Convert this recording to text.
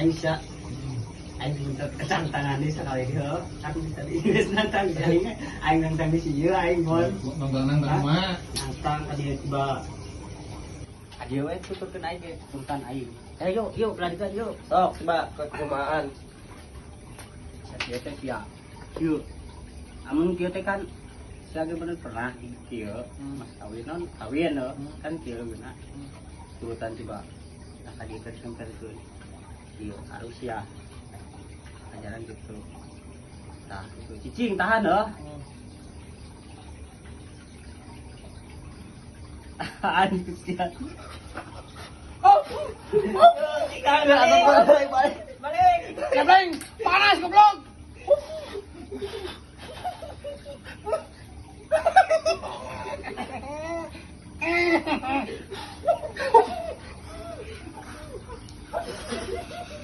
Aing sia. Aing bentar kecang tangane sekali heuh. Aku tadi geus nantang si aing. Aing nantang di si ieu aing mon. Nonton nang mah. Nantang ka dieu tiba. Adieu we tuturkeun aing ge turutan aing. Eh yuk yuk belanjut yuk. Sok coba ke kumahaan. Sia teh sia. Kieu. Amun kieu teh kan sia ge bener pernah di kieu mas kawin non kawin heuh. Kan kieu geuna. Turutan tiba. Nah ka dieu teh disempelkeun. Kieu harus ya. Ajaran gitu. Nah, gitu. Cicing tahan heuh. Aduh sia. Enggak apa-apa.